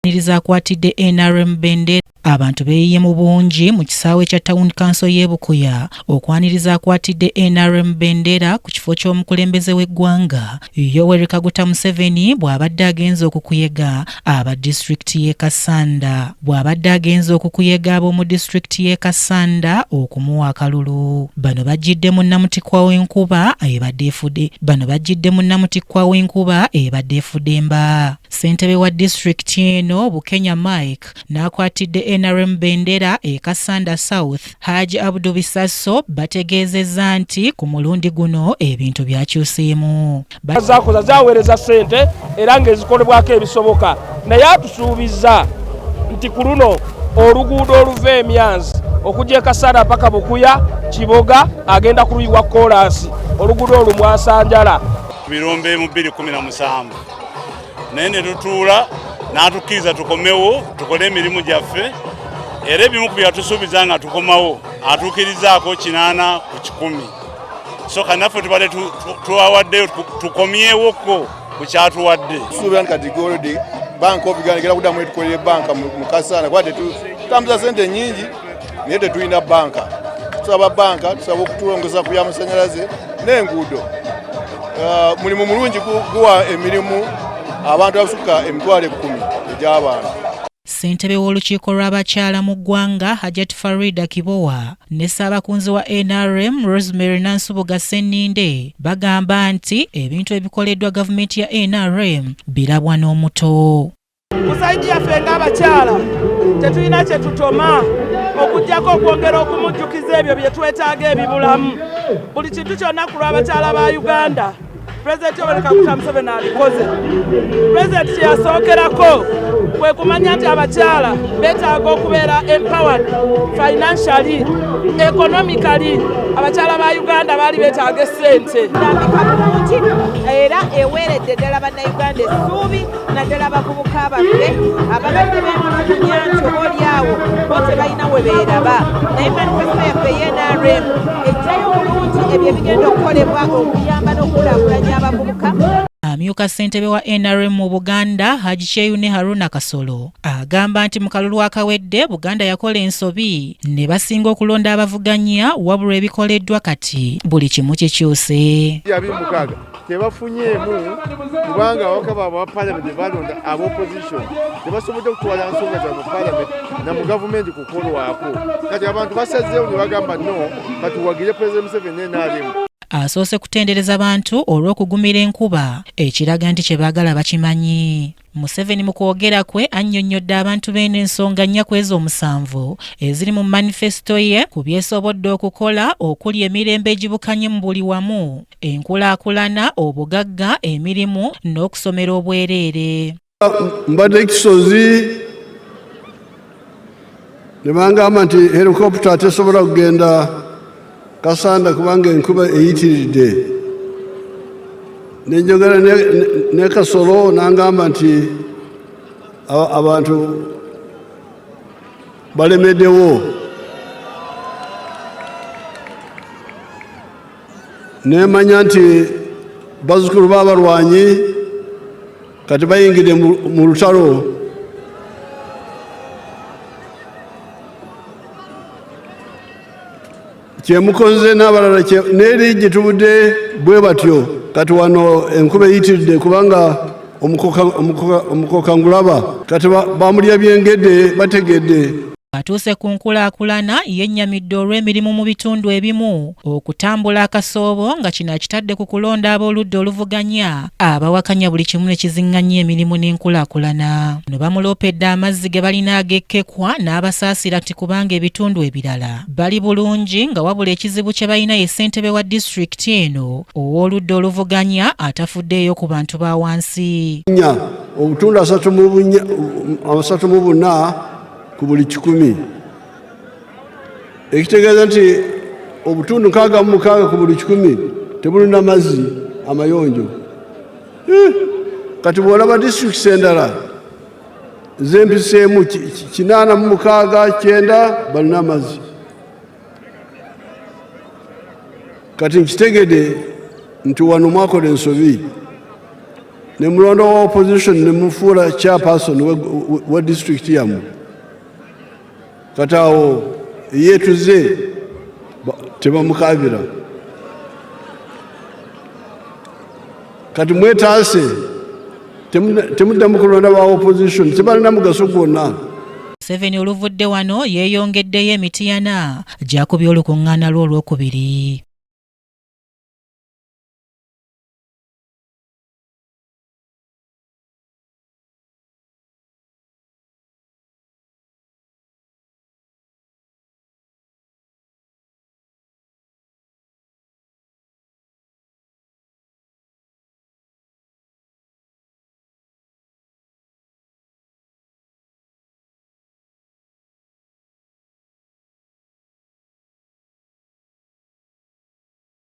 Niriza akwatidde NRM bendera. Abantu beeyiye mu bungi mu kisaawe kya Town Council y'e Bukuya okwaniriza akwatidde NRM bendera ku kifo ky'omukulembeze w'eggwanga Yoweri Kaguta Museveni bw'abadde agenze okukuyega aba disitulikiti y'e Kassanda. Bw'abadde agenze okukuyega ab'omu disitulikiti y'e Kassanda okumuwa akalulu. Bano bajjidde mu nnamutikwa w'enkuba ebadde efudde Bano bajjidde mu nnamutikwa w'enkuba ebadde efudemba. Ssentebe wa disitulikiti eno Bukenya Mike n'akwatidde NRM bendera e Kassanda South, Haji Abdu Bisaso bategeezezza nti ku mulundi guno ebintu byakyuseemu. Zakoza zaweereza ssente era ng'ezikolebwako ebisoboka, naye atusuubizza nti ku luno oluguudo oluva Emyanzi okujja e Kassanda paka Bukuya Kiboga agenda kuluyiwa koolaasi, oluguudo olwo mwasanjala. Birombe mu 2017 naye ne tutuula n'atukkiriza tukomewo tukole emirimu gyaffe, era ebimu ku byatusuubiza nga tukomawo atuukirizaako 80%. So kanaffe tubadde tuwawaddeyo tukomyewoko ku kyatuwadde. Tusuubira nti kati already Bank of Uganda egenda kuddamu etukolera ebbanka mu Kassanda, kuba tutambuza ssente nnyingi naye tetulina bbanka. Tusaba bbanka, tusaba okutulongoosa ku by'amasannyalaze n'enguudo. Mulimu mulungi guwa emirimu abantu abasukka 10,000 egy'abantu. Ssentebe w'olukiiko lw'abakyala mu ggwanga Hajat Farida Kibowa ne ssaabakunzi wa NRM Rosemary Nansubuga Sseninde bagamba nti ebintu ebikoleddwa gavumenti ya NRM birabwa n'omuto. Ku sayidi yaffe ng'abakyala tetulina kye tutoma okuggyako okwongera okumujjukiza ebyo bye twetaaga ebibulamu. Buli kintu kyonna ku lw'abakyala ba Uganda Pulezidenti Yoweri Kaguta Museveni abikoze. Pulezidenti kye yasookerako kwe kumanya nti abakyala beetaaga okubeera empowered financially, economically. Abakyala ba Uganda baali beetaaga essente. Ndambika bulungi era eweeredde ddala bannayuganda essuubi, naddala abavubuka baffe ababadde bemulugunya nti oba oliawo bo tebalina we beeraba, naye manifesito yaffe ey'NRM ejjayo bulungi ebyo ebigenda okukolebwa okuyamba n'okukulaakulanya abavubuka. Amyuka ssentebe wa NRM mu Buganda Haji Kyeyune Haruna Kasolo agamba nti mu kalulu akawedde Buganda yakola ensobi ne basinga okulonda abavuganya, wabula ebikoleddwa kati buli kimu kikyuse. 26 tebafunyeemu kubanga ababaka baabwe aba palamenti balonda aba opposition tebasobodde kutwala nsonga zaabwe mu palamenti na mu gavumenti kukolwako. Kati abantu basazeewo ne bagamba no, katuwagire Pulezidenti Museveni ne NRM. Asoose kutendereza bantu olw'okugumira enkuba ekiraga nti kye baagala bakimanyi. Museveni mu kwogera kwe annyonnyodde abantu b'eno ensonga 4 ku ezo 7 eziri mu manifesito ye ku byesobodde okukola okuli emirembe egibukanye mu buli wamu, enkulaakulana, obugagga, emirimu n'okusomera obwereere. Mbadde Kisozi ne bangamba nti helikopita tesobola kugenda Kassanda kubanga enkuba eyitiridde. Ne njogera ne Kasolo n'angamba nti abantu balemeddewo. Nemanya nti bazzukulu b'abalwanyi kati bayingidde mu lutalo. Kyemukoze n'abalala n'eri gye tubudde bwe batyo. Kati wano enkuba eyitiridde kubanga omukoka ngulaba kati bamulya byengedde bategedde. Atuuse ku nkulaakulana yennyamidde olw'emirimu mu bitundu ebimu okutambula akasoobo nga kino akitadde ku kulonda ab'oludda oluvuganya abawakanya buli kimu ne kiziŋŋanya emirimu n'enkulaakulana. Bano bamuloopedde amazzi ge balina ag'ekkekwa n'abasaasira nti kubanga ebitundu ebirala bali bulungi nga wabula ekizibu kye balina ye ssentebe wa disitulikiti eno ow'oludda oluvuganya atafuddeeyo ku bantu ba wansi. Obutundu 34 ku buli 100, ekitegeeza nti obutundu 66 ku buli 100 tebulina mazzi amayonjo. Kati bw'olaba disitulikiti endala zempiseemu 86 9 balina amazzi. Kati nkitegedde nti wano mwakola ensobi. Ne mulonda wa opposition ne mufuula chairperson wa district yammwe. Kati awo yeetuze tebamukabira. Kati mwetaase, temuddamu kulonda ba opposition, tebalina mugaso gwonna. Museveni oluvudde wano yeeyongeddeyo e Mityana gy'akubye olukuŋŋaana lwe olwokubiri.